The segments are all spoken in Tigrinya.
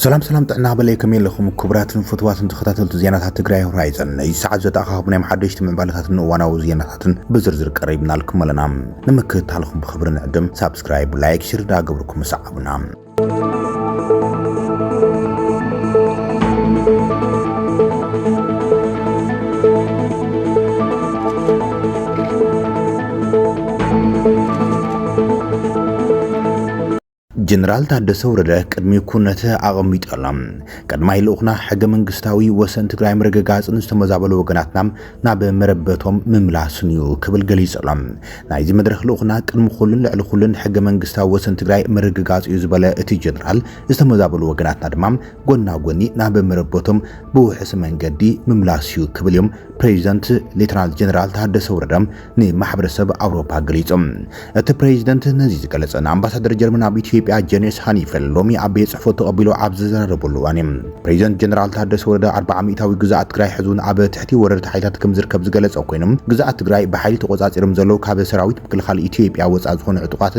ሰላም ሰላም፣ ጥዕና በለይ፣ ከመይ ኣለኹም ክቡራትን ፍትዋትን ተኸታተልቲ ዜናታት ትግራይ ሆራይዘን? ነዚ ሰዓት ዘተኣኻኽቡ ናይ ሓደሽቲ ምዕባለታትን እዋናዊ ዜናታትን ብዝርዝር ቀሪብናልኩም ኣለና። ንምክትታልኹም ብኽብሪ ንዕድም። ሳብስክራይብ፣ ላይክ፣ ሽር ዳገብርኩም ሰዓቡና። ጀነራል ታደሰ ወረደ ቅድሚ ኩነት ኣቐሚጡ ኣሎ። ቀዳማይ ልኡኽና ሕገ መንግስታዊ ወሰን ትግራይ ምርግጋጽን ዝተመዛበሉ ወገናትና ናብ መረበቶም ምምላስን እዩ ክብል ገሊጹ ኣሎ። ናይዚ መድረኽ ልኡኽና ቅድሚ ኩሉን ልዕሊ ኩሉን ሕገ መንግስታዊ ወሰን ትግራይ ምርግጋጽ እዩ ዝበለ እቲ ጀነራል፣ ዝተመዛበሉ ወገናትና ድማ ጎና ጎኒ ናብ መረበቶም ብውሑስ መንገዲ ምምላስ እዩ ክብል እዮም ፕሬዚደንት ሌተናል ጀነራል ታደሰ ወረደ ንማሕበረሰብ ኣውሮፓ ገሊጹ። እቲ ፕሬዚደንት ነዚ ዝገለጸ ንኣምባሳደር ጀርመን ኣብ ኢትዮጵያ ጀኔስ ሃኒፈል ሎሚ ኣብ ቤት ጽሕፈቱ ተቐቢሉ ኣብ ዘዘራረበሉ እዋን እዩ። ፕሬዚደንት ጀነራል ታደሰ ወረደ ኣርብዓ ሚእታዊ ግዝኣት ትግራይ ሕዚ እውን ኣብ ትሕቲ ወረርቲ ሓይልታት ከም ዝርከብ ዝገለጸ ኮይኑ፣ ግዝኣት ትግራይ ብሓይሊ ተቆጻጺሮም ዘለዉ ካብ ሰራዊት ምክልኻል ኢትዮጵያ ወጻኢ ዝኾኑ ዕጡቓት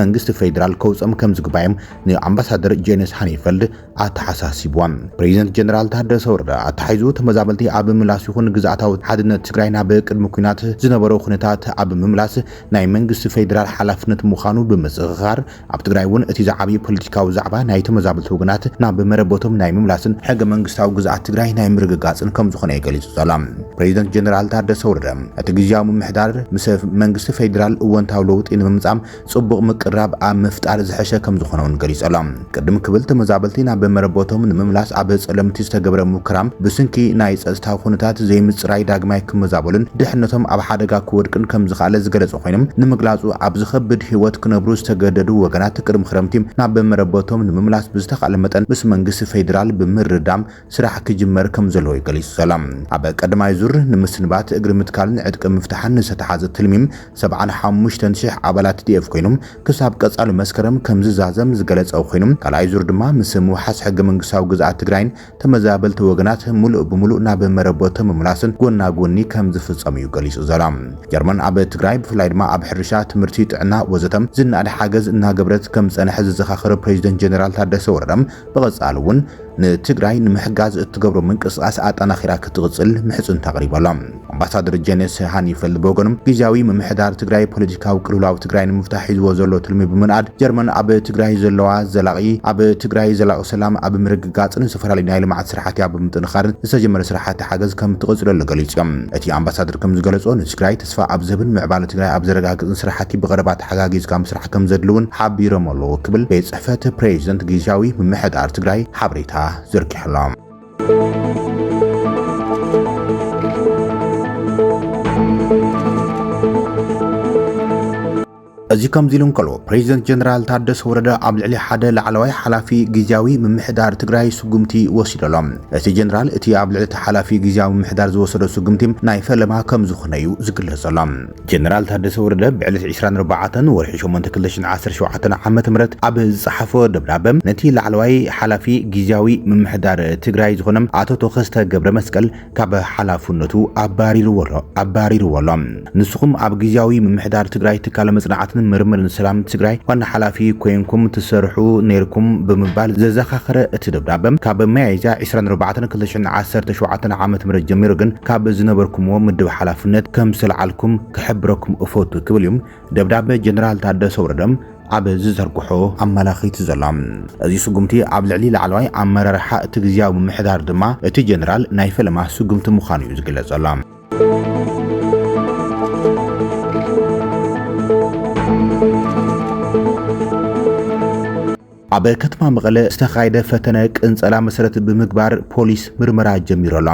መንግስቲ ፌዴራል ከውፅኦም ከም ዝግባዮም ንኣምባሳደር ጄንስ ሃኒፈልድ ኣተሓሳሲብዎም። ፕሬዚደንት ጀነራል ታደሰ ወረደ ኣተሓሒዙ ተመዛበልቲ ኣብ ምምላስ ይኹን ግዝኣታዊ ሓድነት ትግራይ ናብ ቅድሚ ኲናት ዝነበሮ ኩነታት ኣብ ምምላስ ናይ መንግስቲ ፌዴራል ሓላፍነት ምዃኑ ብምዝኽኻር፣ ኣብ ትግራይ እውን እቲ ዝዓበየ ፖለቲካዊ ዛዕባ ናይ ተመዛበልቲ ወገናት ናብ መረበቶም ናይ ምምላስን ሕገ መንግስታዊ ግዝኣት ትግራይ ናይ ምርግጋፅን ከም ዝኾነ እዩ ገሊፁ ዘሎ። ፕሬዚደንት ጀነራል ታደሰ ወረደ እቲ ግዝያዊ ምምሕዳር ምስ መንግስቲ ፌዴራል እወንታዊ ለውጢ ንምምፃእ ጽቡቕ ምቅርራብ ኣብ ምፍጣር ዝሐሸ ከም ዝኾነ እውን ገሊጹ ኣሎ። ቅድም ክብል ተመዛበልቲ ናብ መረበቶም ንምምላስ ኣብ ጸለምቲ ዝተገብረ ሙከራ ብስንኪ ናይ ጸጥታ ኩነታት ዘይምጽራይ ዳግማይ ክመዛበሉን ድሕነቶም ኣብ ሓደጋ ክወድቅን ከም ዝኸኣለ ዝገለጹ ኮይኖም፣ ንምግላጹ ኣብ ዝኸብድ ህይወት ክነብሩ ዝተገደዱ ወገናት ቅድሚ ክረምቲ ናብ መረበቶም ንምምላስ ብዝተኻእለ መጠን ምስ መንግስቲ ፌዴራል ብምርዳም ስራሕ ክጅመር ከም ዘለዎ እዩ ገሊጹ ዘሎ። ኣብ ቀዳማይ ዙር ንምስንባት እግሪ ምትካልን ዕጥቂ ምፍታሕን ዝተተሓዘ ትልሚ ሰብዓን ሓሙሽተን ሽሕ ኣባላት ቲ ዲ ኤፍ ኮይኖም ክሳብ ቀጻሊ መስከረም ከም ዝዛዘም ዝገለጸ ኮይኑ፣ ካልኣይ ዙር ድማ ምስ ምውሓስ ሕገ መንግስታዊ ግዝኣት ትግራይን ተመዛበልቲ ወገናት ሙሉእ ብሙሉእ ናብ መረበቶም ምምላስን ጎና ጎኒ ከም ዝፍጸም እዩ ገሊጹ ዘሎ። ጀርመን ኣብ ትግራይ ብፍላይ ድማ ኣብ ሕርሻ፣ ትምህርቲ፣ ጥዕና ወዘተም ዝነኣድ ሓገዝ እናገበረት ከም ዝጸነሐ ዝዘኻኸረ ፕሬዚደንት ጀነራል ታደሰ ወረደ ብቐጻሊ እውን ንትግራይ ንምሕጋዝ እትገብሮ ምንቅስቃስ ኣጠናኺራ ክትቕጽል ምሕጽንታ ኣቕሪቡ ኣሎ። ኣምባሳደር ጄንስ ሃኒፈልድ ብወገኖም፣ ግዝያዊ ምምሕዳር ትግራይ ፖለቲካዊ ቅልውላው ትግራይ ንምፍታሕ ሒዝዎ ዘሎ ትልሚ ብምንኣድ፣ ጀርመን ኣብ ትግራይ ዘለዋ ዘላቒ ኣብ ትግራይ ዘላቒ ሰላም ኣብ ምርግጋጽን ዝተፈላለዩ ናይ ልምዓት ስራሕቲ ኣብ ምጥንኻርን ዝተጀመረ ስራሕቲ ሓገዝ ከም ትቕጽለሉ ገሊጹ እዮም። እቲ ኣምባሳደር ከም ዝገለጾ፣ ንትግራይ ተስፋ ኣብ ዝህብን ምዕባለ ትግራይ ኣብ ዘረጋግጽን ስራሕቲ ብቐረባ ተሓጋጊዝካ ምስራሕ ከም ዘድሊ እውን ሓቢሮም ኣለዉ ክብል ቤት ጽሕፈት ፕሬዚደንት ግዝያዊ ምምሕዳር ትግራይ ሓበሬታ ዘርጊሑ ኣሎ። እዚ ከምዚ ኢሉ እንከሎ፣ ፕሬዚደንት ጀነራል ታደሰ ወረደ ኣብ ልዕሊ ሓደ ላዕለዋይ ሓላፊ ግዝያዊ ምምሕዳር ትግራይ ስጉምቲ ወሲዱ ኣሎ። እቲ ጀነራል እቲ ኣብ ልዕሊ እቲ ሓላፊ ግዝያዊ ምምሕዳር ዝወሰዶ ስጉምቲ ናይ ፈለማ ከም ዝኾነ እዩ ዝግለጽ ዘሎ። ጀነራል ታደሰ ወረደ ብዕለት ዕስራን ኣርባዕተን ወርሒ ሸሞንተ ክልተ ሽሕን ዓሰርተ ሸውዓተን ዓመተ ምህረት ኣብ ዝጸሓፎ ደብዳበ፣ ነቲ ላዕለዋይ ሓላፊ ግዝያዊ ምምሕዳር ትግራይ ዝኾነ ኣቶ ተኸስተ ገብረ መስቀል ካብ ሓላፍነቱ ኣባሪርዎ ኣሎ፣ ኣባሪርዎ ኣሎ። ንስኹም ኣብ ግዝያዊ ምምሕዳር ትግራይ ትካል መጽናዕትን ምርምርን ሰላም ትግራይ ዋና ሓላፊ ኮይንኩም ትሰርሑ ነይርኩም ብምባል ዘዘኻኸረ እቲ ደብዳበ፣ ካብ መያዝያ ዕስራን ኣርባዕተን ክልተ ሽሕን ዓሰርተ ሸውዓተን ዓመተ ምህረት ጀሚሩ ግን ካብ ዝነበርኩምዎ ምድብ ሓላፍነት ከም ዝተለዓልኩም ክሕብረኩም እፈቱ ክብል እዩ ደብዳበ ጀነራል ታደሰ ወረደ ኣብ ዝዘርግሖ ኣመላኺቱ ዘሎ። እዚ ስጉምቲ ኣብ ልዕሊ ላዕለዋይ ኣመራርሓ እቲ ግዝያዊ ምምሕዳር ድማ እቲ ጀነራል ናይ ፈለማ ስጉምቲ ምዃኑ እዩ ዝግለጽ ዘሎ። ኣብ ከተማ መቐለ ዝተኻየደ ፈተነ ቅንጸላ መሰረት ብምግባር ፖሊስ ምርመራ ጀሚሩ ኣሎ።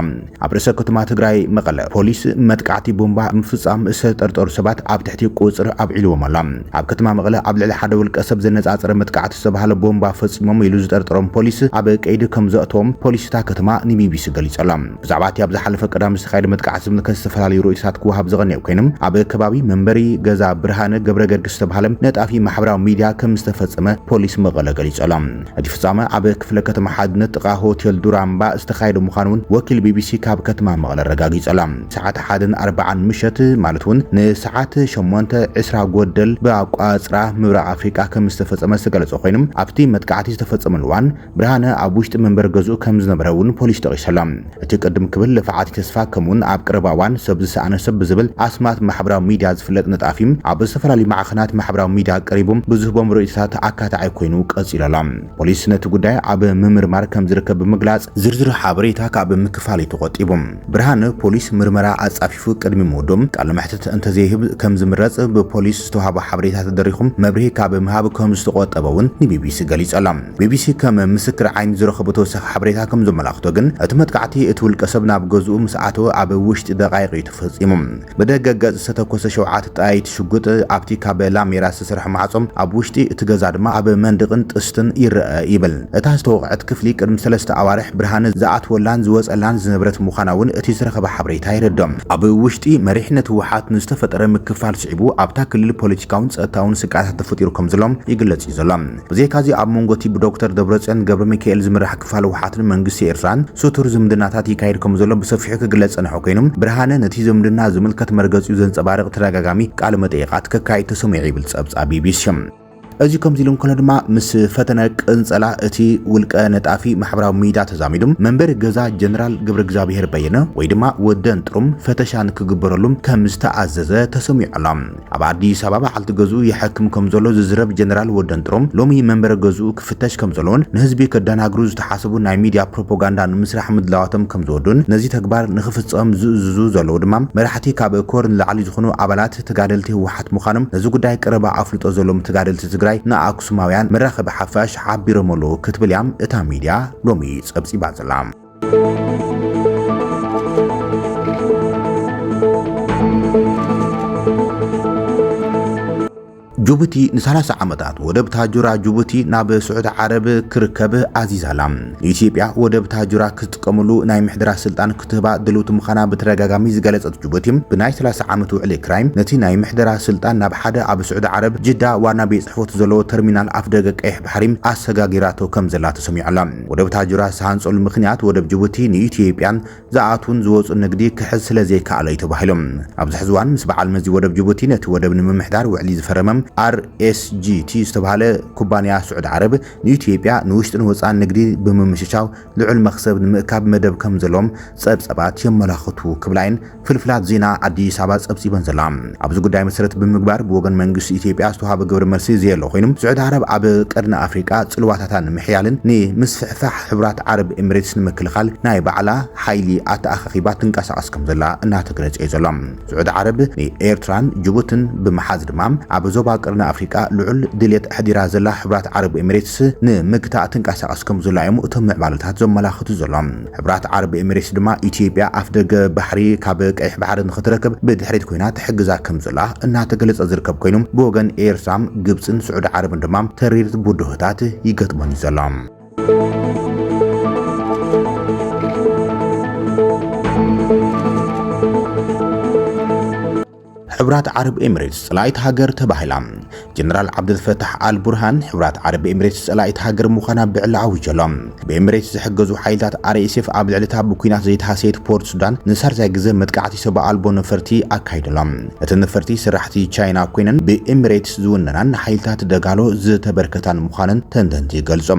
ኣብ ርእሰ ከተማ ትግራይ መቐለ ፖሊስ መጥቃዕቲ ቦምባ ምፍጻም ዝተጠርጠሩ ሰባት ኣብ ትሕቲ ቁጽሪ ኣብዒልዎም ኣሎ። ኣብ ከተማ መቐለ ኣብ ልዕሊ ሓደ ውልቀ ሰብ ዘነጻጸረ መጥቃዕቲ ዝተባህለ ቦምባ ፈጺሞም ኢሉ ዝጠርጠሮም ፖሊስ ኣብ ቀይዲ ከም ዘእተዎም ፖሊስ እታ ከተማ ንቢቢሲ ገሊጹ ኣሎ። ብዛዕባ እቲ ኣብ ዝሓለፈ ቀዳም ዝተኻየደ መጥቃዕቲ ዝምልከት ዝተፈላለዩ ርእይቶታት ክወሃብ ዝቐንየ ኮይኖም፣ ኣብ ከባቢ መንበሪ ገዛ ብርሃነ ገብረ ገርግስ ዝተባህለ ነጣፊ ማሕበራዊ ሚድያ ከም ዝተፈጸመ ፖሊስ መቐለ ገሊጹ። ይጸሎም። እቲ ፍጻመ ኣብ ክፍለ ከተማ ሓድነት ጥቓ ሆቴል ዱራምባ ዝተኻየደ ምዃኑ እውን ወኪል ቢቢሲ ካብ ከተማ መቐለ ኣረጋጊጸሎም። ሰዓት ሓደን ኣርባዓን ምሸት ማለት እውን ንሰዓት ሸሞንተ ዕስራ ጎደል ብኣቋጽራ ምብራቕ ኣፍሪቃ ከም ዝተፈጸመ ዝተገለጸ ኮይኑ፣ ኣብቲ መጥቃዕቲ ዝተፈጸመሉ እዋን ብርሃነ ኣብ ውሽጢ መንበሪ ገዝኡ ከም ዝነበረ እውን ፖሊስ ጠቒሰሎም። እቲ ቅድም ክብል ልፍዓት ተስፋ ከምኡውን ኣብ ቀረባ እዋን ሰብ ዝሰኣነ ሰብ ብዝብል ኣስማት ማሕበራዊ ሚድያ ዝፍለጥ ነጣፊ ኣብ ዝተፈላለዩ ማዕኸናት ማሕበራዊ ሚድያ ቀሪቡ ብዝህቦም ርእይቶታት ኣካታዒ ኮይኑ ቀጺሉ ኣሎ። ፖሊስ ነቲ ጉዳይ ኣብ ምምርማር ከም ዝርከብ ብምግላጽ ዝርዝር ሓበሬታ ካብ ምክፋል እዩ ተቖጢቡ። ብርሃነ ፖሊስ ምርመራ ኣጻፊፉ ቅድሚ ምውዱ ቃለ መሕትት እንተዘይህብ ከም ዝምረጽ ብፖሊስ ዝተዋህቦ ሓበሬታ ተደሪኹ መብርሂ ካብ ምሃብ ከም ዝተቖጠበ እውን ንቢቢሲ ገሊጹ ኣሎ። ቢቢሲ ከም ምስክር ዓይኒ ዝረኸቦ ተወሳኺ ሓበሬታ ከም ዘመላኽቶ ግን፣ እቲ መጥቃዕቲ እቲ ውልቀ ሰብ ናብ ገዝኡ ምስ ኣተወ ኣብ ውሽጢ ደቃይቕ እዩ ተፈጺሙ። ብደገ ገጽ ዝተተኮሰ ሸውዓተ ጠያይቲ ሽጉጥ ኣብቲ ካብ ላሜራ ዝተሰርሐ ማዕጾ፣ ኣብ ውሽጢ እቲ ገዛ ድማ ኣብ መንደቕን ጥስትን ይረአ ይብል። እታ ዝተወቕዐት ክፍሊ ቅድሚ ሰለስተ ኣዋርሕ ብርሃነ ዝኣትወላን ዝወጸላን ዝነበረት ምዃና እውን እቲ ዝረኸበ ሓበሬታ የረድኦ። ኣብ ውሽጢ መሪሕነት ህወሓት ንዝተፈጠረ ምክፋል ስዒቡ ኣብታ ክልል ፖለቲካውን ጸጥታውን ስግኣታት ተፈጢሩ ከም ዘሎ ይግለጽ እዩ ዘሎ። ብዘይካዚ ኣብ መንጎ እቲ ብዶክተር ደብረጽዮን ገብረ ሚካኤል ዝምራሕ ክፋል ህወሓትን መንግስቲ ኤርትራን ስቱር ዝምድናታት ይካየድ ከም ዘሎ ብሰፊሑ ክግለጽ ጸንሐ ኮይኑ፣ ብርሃነ ነቲ ዝምድና ዝምልከት መርገጺኡ ዘንጸባርቕ ተደጋጋሚ ቃለ መጠይቓት ከካይድ ተሰሚዑ ይብል ጸብጻብ ቢቢሲ። እዚ ከምዚ ኢሉ እንከሎ ድማ፣ ምስ ፈተነ ቅንጸላ እቲ ውልቀ ነጣፊ ማሕበራዊ ሚድያ ተዛሚዱ፣ መንበሪ ገዛ ጀነራል ገብረ እግዚኣብሔር በየነ ወይ ድማ ወደን ጥሩም ፈተሻ ንክግበረሉ ከም ዝተኣዘዘ ተሰሚዑ ኣሎ። ኣብ ኣዲስ ኣበባ በዓልቲ ገዝኡ ይሐክም ከም ዘሎ ዝዝረብ ጀነራል ወደን ጥሩም፣ ሎሚ መንበሪ ገዝኡ ክፍተሽ ከም ዘሎን ንህዝቢ ከደናግሩ ዝተሓሰቡ ናይ ሚድያ ፕሮፓጋንዳ ንምስራሕ ምድላዋቶም ከም ዝወዱን ነዚ ተግባር ንክፍጸም ዝእዝዙ ዘለዉ ድማ መራሕቲ ካብ ኮር ንላዕሊ ዝኾኑ ኣባላት ተጋደልቲ ህወሓት ምዃኖም ነዚ ጉዳይ ቀረባ ኣፍልጦ ዘለዎም ተጋደልቲ ትግራይ ንኣክሱማውያን መራኸቢ ሓፋሽ ሓቢሮም ኣለዉ ክትብል እያ እታ ሚድያ ሎሚ ጸብጺባ ዘላ። ጅቡቲ ንሰላሳ ዓመታት ወደብ ታጁራ ጅቡቲ ናብ ስዑዲ ዓረብ ክርከብ ኣዚዛላ። ንኢትዮጵያ ወደብ ታጁራ ክትጥቀመሉ ናይ ምሕደራ ስልጣን ክትህባ ድልውቲ ምዃና ብተደጋጋሚ ዝገለጸት ጅቡቲ፣ ብናይ ሰላሳ ዓመት ውዕሊ ክራይ ነቲ ናይ ምሕደራ ስልጣን ናብ ሓደ ኣብ ስዑዲ ዓረብ ጅዳ ዋና ቤት ጽሕፈቱ ዘለዎ ተርሚናል ኣፍደገ ቀይሕ ባሕሪ ኣሰጋጊራቶ ከም ዘላ ተሰሚዑ ኣሎ። ወደብ ታጁራ ዝተሃንጸሉ ምኽንያት ወደብ ጅቡቲ ንኢትዮጵያን ዝኣትውን ዝወጹን ንግዲ ክሕዝ ስለ ዘይከኣለ እዩ ተባሂሉ። ኣብዚ ሕዚ እዋን ምስ በዓል መዚ ወደብ ጅቡቲ ነቲ ወደብ ንምምሕዳር ውዕሊ ዝፈረመ ኣር ኤስ ጂ ቲ ዝተባህለ ኩባንያ ስዑዲ ዓረብ ንኢትዮጵያ ንውሽጥን ወጻእን ንግዲ ብምምሽሻው ልዑል መኽሰብ ንምእካብ መደብ ከም ዘለዎም ጸብጸባት የመላኽቱ ክብላ እየን ፍልፍላት ዜና ኣዲስ ኣበባ ጸብጺበን ዘላ። ኣብዚ ጉዳይ መሰረት ብምግባር ብወገን መንግስቲ ኢትዮጵያ ዝተዋሃበ ግብረ መልሲ ዘየሎ ኮይኑ፣ ስዑዲ ዓረብ ኣብ ቀርኒ ኣፍሪቃ ጽልዋታታ ንምሕያልን ንምስፍሕፋሕ ሕቡራት ዓረብ ኤሚሬትስ ንምክልኻል ናይ ባዕላ ሓይሊ ኣተኣኻኺባ ትንቀሳቐስ ከም ዘላ እናተገለጸ እዩ ዘሎ። ስዑዲ ዓረብ ንኤርትራን ጅቡትን ብምሓዝ ድማ ኣብ ዞባ ቀርኒ ኣፍሪቃ ልዑል ድልየት ኣሕዲራ ዘላ ሕቡራት ዓረብ ኤሚሬትስ ንምግታእ ትንቀሳቐስ ከም ዘላ እዮም እቶም ምዕባለታት ዘመላኽቱ ዘሎ። ሕቡራት ዓረብ ኤሚሬትስ ድማ ኢትዮጵያ ኣፍደገ ባሕሪ ካብ ቀይሕ ባሕሪ ንኽትረክብ ብድሕሪት ኮይና ትሕግዛ ከም ዘላ እናተገለጸ ዝርከብ ኮይኑ፣ ብወገን ኤርትራ፣ ግብጽን ስዑዲ ዓረብን ድማ ተሪር ብድሆታት ይገጥሞን እዩ ዘሎ። ሕቡራት ዓረብ ኤሚሬትስ ጸላኢት ሃገር ተባሂላ። ጀነራል ዓብደልፈታሕ ኣል ቡርሃን ሕቡራት ዓረብ ኤሚሬትስ ጸላኢት ሃገር ምዃና ብዕሊ ኣዊጁ ኣሎ። ብኤሚሬትስ ዝሕገዙ ሓይልታት ኣር ኤስ ኤፍ ኣብ ልዕሊ እታ ብኲናት ዘይተሃሰየት ፖርት ሱዳን ንሳልሳይ ግዜ መጥቃዕቲ ሰብ ኣልቦ ነፈርቲ ኣካይዱ ኣሎ። እተን ነፈርቲ ስራሕቲ ቻይና ኮይነን ብኤሚሬትስ ዝውነናን ንሓይልታት ደጋሎ ዝተበርከታን ምዃነን ተንተንቲ ይገልጹ።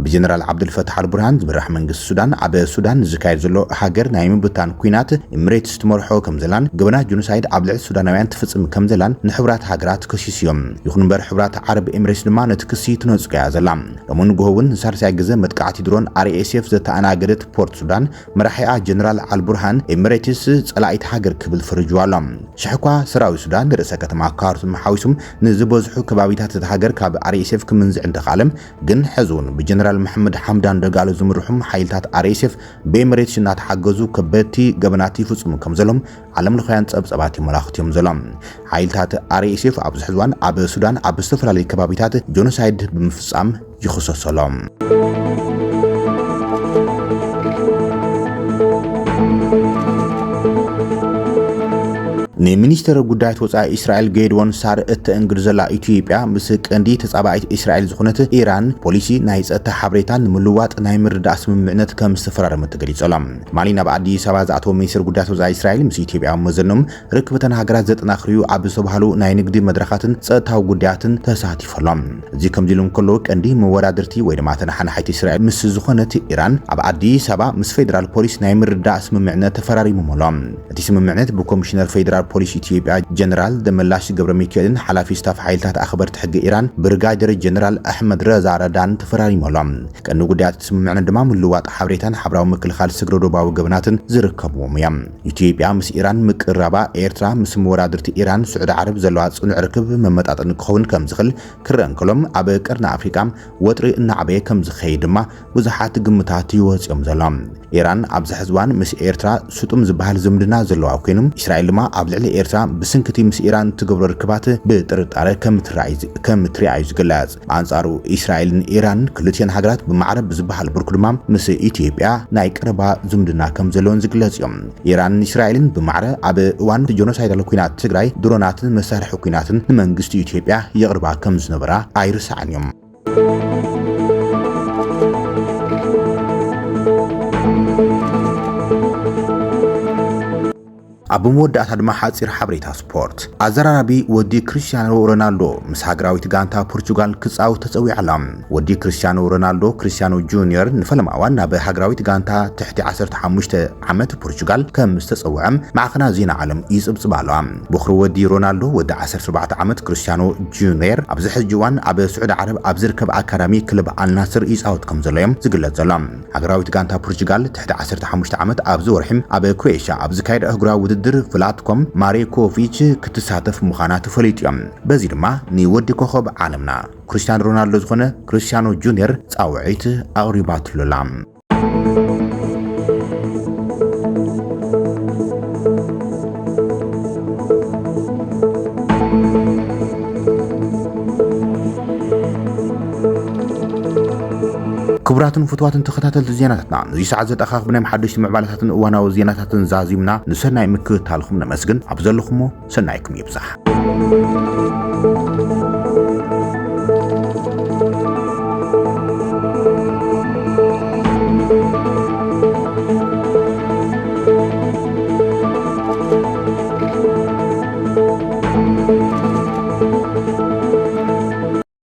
ብጀነራል ዓብደልፈታሕ ኣል ቡርሃን ዝምራሕ መንግስቲ ሱዳን ኣብ ሱዳን ዝካየድ ዘሎ ሃገር ናይ ምብታን ኲናት ኤሚሬትስ ትመርሖ ከም ዘላን ገበናት ጆኖሳይድ ኣብ ልዕሊ ሱዳናውያን ትፍጽም ከም ዘላን ንሕቡራት ሃገራት ከሲሱ እዮም። ይኹን እምበር ሕቡራት ዓረብ ኤሚሬትስ ድማ ነቲ ክሲ ትነጽጎ እያ ዘላ። ሎሚ ንግሆ እውን ንሳልሳይ ግዜ መጥቃዕቲ ድሮን ኣር ኤስ ኤፍ ዘተኣናገደት ፖርት ሱዳን መራሒኣ ጀነራል ኣል ቡርሃን ኤሚሬትስ ጸላኢት ሃገር ክብል ፈሪጅዋ ኣሎ። ሽሕኳ ሰራዊት ሱዳን ንርእሰ ከተማ ካርቱም ሓዊሱም ንዝበዝሑ ከባቢታት እታ ሃገር ካብ ኣር ኤስ ኤፍ ክምንዝዕ እንተኻለም፣ ግን ሕዚ እውን ብጀነራል መሐመድ ሓምዳን ደጋሎ ዝምርሑ ሓይልታት ኣር ኤስ ኤፍ ብኤሚሬትስ እናተሓገዙ ከበድቲ ገበናት ይፍጽሙ ከም ዘሎም ዓለም ለኻውያን ጸብጸባት የመላኽቱ እዮም ዘሎም። ሓይልታት ኣር ኤስ ኤፍ ኣብዚ ሕዚ እዋን ኣብ ሱዳን ኣብ ዝተፈላለዩ ከባቢታት ጆኖሳይድ ብምፍጻም ይኽሰሱ ኣለዉ። ንሚኒስተር ጉዳያት ወጻኢ እስራኤል ጌድዎን ሳር እተእንግድ ዘላ ኢትዮጵያ፣ ምስ ቀንዲ ተጻባኢት እስራኤል ዝኾነት ኢራን ፖሊሲ ናይ ጸጥታ ሓበሬታ ንምልዋጥ ናይ ምርዳእ ስምምዕነት ከም ዝተፈራረመ ተገሊጹ ኣሎ። ትማሊ ናብ ኣዲስ ኣበባ ዝኣተወ ሚኒስተር ጉዳያት ወጻኢ እስራኤል፣ ምስ ኢትዮጵያ መዘኖም ርክብተን ሃገራት ዘጠናኽርዩ ኣብ ዝተባህሉ ናይ ንግዲ መድረኻትን ጸጥታዊ ጉዳያትን ተሳቲፉ ኣሎ። እዚ ከምዚ ኢሉ እንከሎ፣ ቀንዲ መወዳድርቲ ወይ ድማ ተነሓናሒት እስራኤል ምስ ዝኾነት ኢራን፣ ኣብ ኣዲስ ኣበባ ምስ ፌደራል ፖሊስ ናይ ምርዳእ ስምምዕነት ተፈራሪሞም ኣሎ። እቲ ስምምዕነት ብኮሚሽነር ፌደራል ፖሊስ ኢትዮጵያ ጀነራል ደመላሽ ገብረ ሚካኤልን ሓላፊ ስታፍ ሓይልታት ኣኽበርቲ ሕጊ ኢራን ብርጋዴር ጀነራል ኣሕመድ ረዛ ረዳን ተፈራሪሙ ኣሎ። ቀንዲ ጉዳያት እቲ ስምምዕነት ድማ ምልዋጥ ሓበሬታን ሓበራዊ ምክልኻል ስግረ ዶባዊ ገበናትን ዝርከብዎም እዮም። ኢትዮጵያ ምስ ኢራን ምቅራባ፣ ኤርትራ ምስ መወዳድርቲ ኢራን ስዑዲ ዓረብ ዘለዋ ጽኑዕ ርክብ መመጣጠኒ ክኸውን ከም ዝኽእል ክረአ እንከሎ፣ ኣብ ቀርኒ ኣፍሪቃ ወጥሪ እናዓበየ ከም ዝኸይድ ድማ ብዙሓት ግምታት ይወጽዮም ዘሎ። ኢራን ኣብዚ ሕዚ እዋን ምስ ኤርትራ ስጡም ዝበሃል ዝምድና ዘለዋ ኮይኑ፣ እስራኤል ድማ ኣብ ልዕሊ ኤርትራ ብስንክቲ ምስ ኢራን ትገብሮ ርክባት ብጥርጣረ ከም ትረኣይ ዝ-፣ ከም ትሪኣ እዩ ዝግለጽ። ብኣንጻሩ፣ እስራኤልን ኢራን ክልቲኦን ሃገራት ብማዕረ ብዝበሃል ብርኩ ድማ ምስ ኢትዮጵያ ናይ ቀረባ ዝምድና ከም ዘለውን ዝግለጽ እዮም። ኢራንን እስራኤልን ብማዕረ ኣብ እዋን ጀኖሳይዳል ኲናት ትግራይ ድሮናትን መሳርሒ ኲናትን ንመንግስቲ ኢትዮጵያ የቕርባ ከም ዝነበራ ኣይርሳዕን እዮም። ኣብ መወዳእታ ድማ ሓጺር ሓበሬታ ስፖርት። ኣዘራራቢ ወዲ ክርስቲያኖ ሮናልዶ ምስ ሃገራዊት ጋንታ ፖርቹጋል ክጻወት ተጸዊዑ ኣሎ። ወዲ ክርስቲያኖ ሮናልዶ፣ ክርስቲያኖ ጁኒየር፣ ንፈለማ እዋን ናብ ሃገራዊት ጋንታ ትሕቲ ዓሰርተ ሓሙሽተ ዓመት ፖርቹጋል ከም ዝተጸውዐ ማዕኸናት ዜና ዓለም ይጽብጽባ ኣለዋ። በኹሪ ወዲ ሮናልዶ፣ ወዲ ዓሰርተ ኣርባዕተ ዓመት ክርስቲያኖ ጁኒየር፣ ኣብዚ ሕጂ እዋን ኣብ ስዑዲ ዓረብ ኣብ ዝርከብ ኣካዳሚ ክለብ ኣልናስር ይጻወት ከም ዘሎ እዮም ዝግለጽ ዘሎ። ሃገራዊት ጋንታ ፖርቹጋል ትሕቲ ዓሰርተ ሓሙሽተ ዓመት ኣብዚ ወርሒ ኣብ ክሮኤሽያ ኣብ ዝካየድ ኣህጉራዊ ውድድር ፍላትኮም ማሬኮቪች ክትሳተፍ ምዃና ተፈሊጡ እዮም። በዚ ድማ ንወዲ ኮኸብ ዓለምና ክርስቲያኖ ሮናልዶ ዝኾነ ክርስቲያኖ ጁኒየር ጻውዒት ኣቕሪባትሉ ኣላ። ክቡራትን ፍቱዋትን ተኸታተልቲ ዜናታትና፣ ነዚ ሰዓት ዘጠኻኽብናዮም ሓደሽቲ ምዕባለታትን እዋናዊ ዜናታትን ዛዚምና፣ ንሰናይ ምክትታልኩም ነመስግን። ኣብ ዘለኹሞ ሰናይኩም ይብዛሕ።